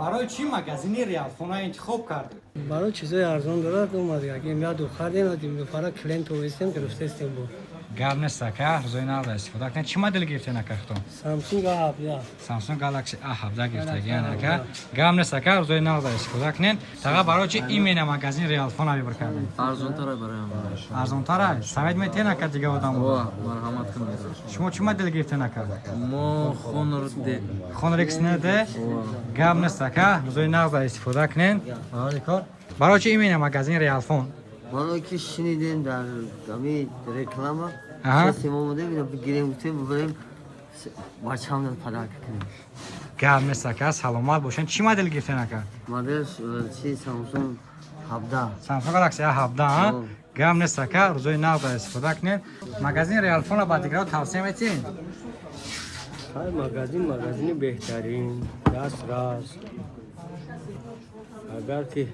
Барои чӣ магазини Реалфона интихоб кардед? Барои чизои арзон дорад, омадагим, яду хардем, ду фара клиент овестем, гирифтестем бо. Гап нест, ака, рӯзои нағз истифода кунед. Чӣ модел гирифтен, ака, худтон? Samsung A17. Samsung Galaxy A17 гирифтагиан, ака. Гап нест, ака, рӯзои нағз истифода кунед. Таға, барои чӣ именно магазин Реалфона выбор кардем? Арзонтар барои ҳама. Арзонтара? Совет метиҳен, ака, дига одам? Ва марҳамат кунед. Шумо чӣ модел гирифтен, ака? Мо Honor D. Honor X9D. Гап нест, ака, рӯзои нағз истифода кунед. Барои кор. Барои чӣ именно магазин Реалфон? Барои ки шунидем дар ҳами реклама. Шастем, омадем, ина бигирем, гуфтем, бибарем, бачаам подарка кунем. Гап нест, ака, саломат бошен. Чӣ модел гирифтен, ака? Моделш чи, Samsung 17. Samsung Galaxy A17, а? О. Гап нест, ака, рӯзои нағз истифода кунед. Магазин Реалфонро ба дигарон тавсия метиҳед? Ҳар магазин, магазини беҳтарин, дастрас. Агар ки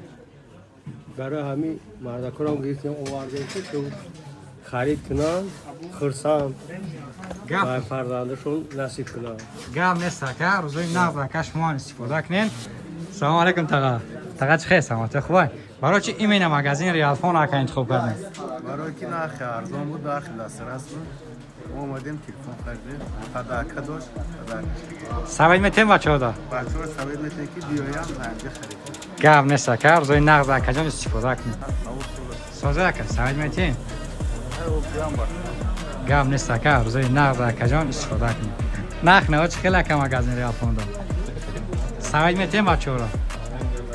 барои ҳамин мардакорам гирифтем, овардем, ки ту харид кунанд, хурсанд Гап ба фарзандашон насиб кунанд. Гап нест, ака, рӯзои нағз, ака, шумо истифода кунед. Салому алайкум, таға. Таға, чӣ хел, саломатӣ хубай? Барои чӣ именно магазин Реалфон, ака, интихоб кардем? Барои ки нархи арзон буд, нархи дастрас буд. Мо омадем, телефон харидем, подарка дошт, подаркаш дига. Совет метиҳем бачаҳода? Бачаҳо совет метиҳем, ки биёям, анҷа харид. Гап нест, ака, рӯзои нағз, акаҷон, истифода кунед. Соза, ака, совет метиҳем? Гап нест, ака, рӯзои нағз, акаҷон, истифода кунед. Нарх наво чӣ хел, ака, магазин Реалфондо? Совет метиҳем бачаҳоро?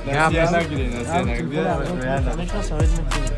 Гап нест. Нагиред, насия нагиред.